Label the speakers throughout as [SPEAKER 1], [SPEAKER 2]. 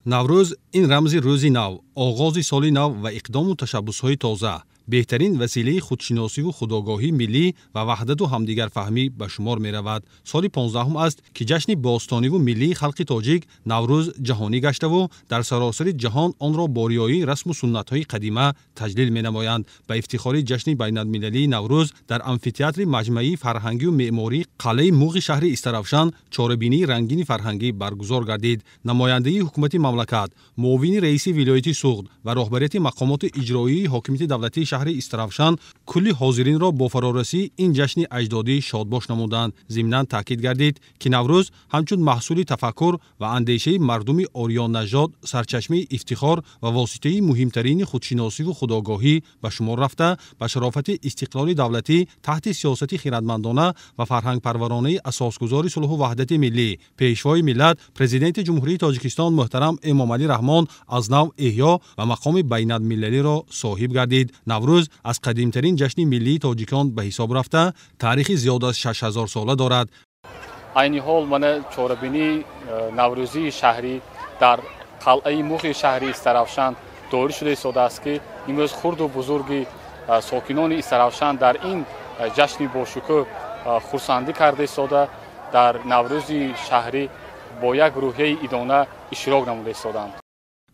[SPEAKER 1] Наврӯз ин рамзи рӯзи нав, оғози соли нав ва иқдому ташаббусҳои тоза, беҳтарин василаи худшиносиву худогоҳии миллӣ ва ваҳдату ҳамдигарфаҳмӣ ба шумор меравад. Соли 15-ум аст, ки ҷашни бостониву миллии халқи тоҷик Наврӯз ҷаҳонӣ гаштаву дар саросари ҷаҳон онро бо риояи расму суннатҳои қадима таҷлил менамоянд. Ба ифтихори ҷашни байналмилалии Наврӯз дар амфитеатри маҷмаии фарҳангию меъмории қалъаи Муғи шаҳри Истаравшан чорабинии рангини фарҳангӣ баргузор гардид. Намояндаи ҳукумати мамлакат, муовини раиси вилояти Суғд ва роҳбарияти мақомоти иҷроии ҳокимияти давлатии шаҳри Истаравшан кулли ҳозиринро бо фарорасии ин ҷашни аҷдодӣ шодбош намуданд. Зимнан таъкид гардид, ки Наврӯз ҳамчун маҳсули тафаккур ва андешаи мардуми ориённажод, сарчашмаи ифтихор ва воситаи муҳимтарини худшиносиву худогоҳӣ ба шумор рафта, ба шарофати истиқлоли давлатӣ таҳти сиёсати хирадмандона ва фарҳангпарваронаи асосгузори сулҳу ваҳдати миллӣ, Пешвои миллат, Президенти Ҷумҳурии Тоҷикистон муҳтарам Эмомалӣ Раҳмон аз нав эҳё ва мақоми байналмилалиро соҳиб гардид. Наврӯз аз қадимтарин ҷашни миллии тоҷикон ба ҳисоб рафта, таърихи зиёд аз 6000 сола дорад.
[SPEAKER 2] Айни ҳол мана чорабинии наврӯзии шаҳрӣ дар қалъаи Муғи шаҳри Истаравшан дорӣ шуда истодааст, ки имрӯз хурду бузурги сокинони Истаравшан дар ин ҷашни бошукӯҳ хурсандӣ карда истода, дар наврӯзи шаҳрӣ бо як рӯҳияи идона иштирок намуда истоданд.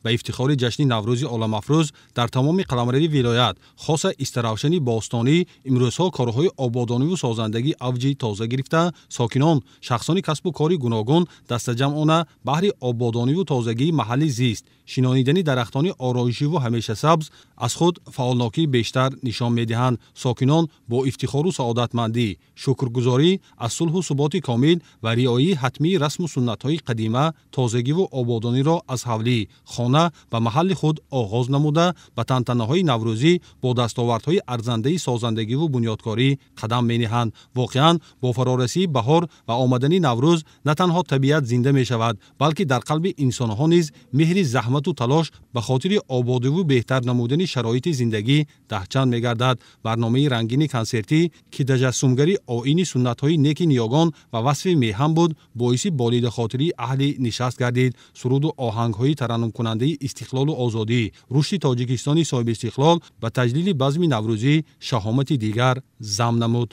[SPEAKER 1] Ба ифтихори ҷашни Наврӯзи оламафрӯз дар тамоми қаламрави вилоят, хоса Истаравшани бостонӣ, имрӯзҳо корҳои ободониву созандагӣ авҷи тоза гирифта, сокинон, шахсони касбу кори гуногун дастаҷамъона баҳри ободониву тозагии маҳалли зист, шинонидани дарахтони ороишиву ҳамешасабз аз худ фаъолнокии бештар нишон медиҳанд. Сокинон бо ифтихору саодатмандӣ, шукргузорӣ аз сулҳу суботи комил ва риояи ҳатмии расму суннатҳои қадима, тозагиву ободониро аз ҳавлӣ, хона ба маҳалли худ оғоз намуда, ба тантанаҳои наврӯзӣ бо дастовардҳои арзандаи созандагиву бунёдкорӣ қадам мениҳанд. Воқеан, бо фарорасии баҳор ва омадани Наврӯз на танҳо табиат зинда мешавад, балки дар қалби инсонҳо низ меҳри заҳмату талош ба хотири ободиву беҳтар намудани шароити зиндагӣ даҳчанд мегардад. Барномаи рангини консертӣ, ки таҷассумгари оини суннатҳои неки ниёгон ва васфи меҳан буд, боиси болидахотирии аҳли нишаст гардид. Суруду оҳангҳои тараннумкунандаи истиқлолу озодӣ, рушди Тоҷикистони соҳибистиқлол ба таҷлили базми наврӯзӣ шаҳомати дигар зам намуд.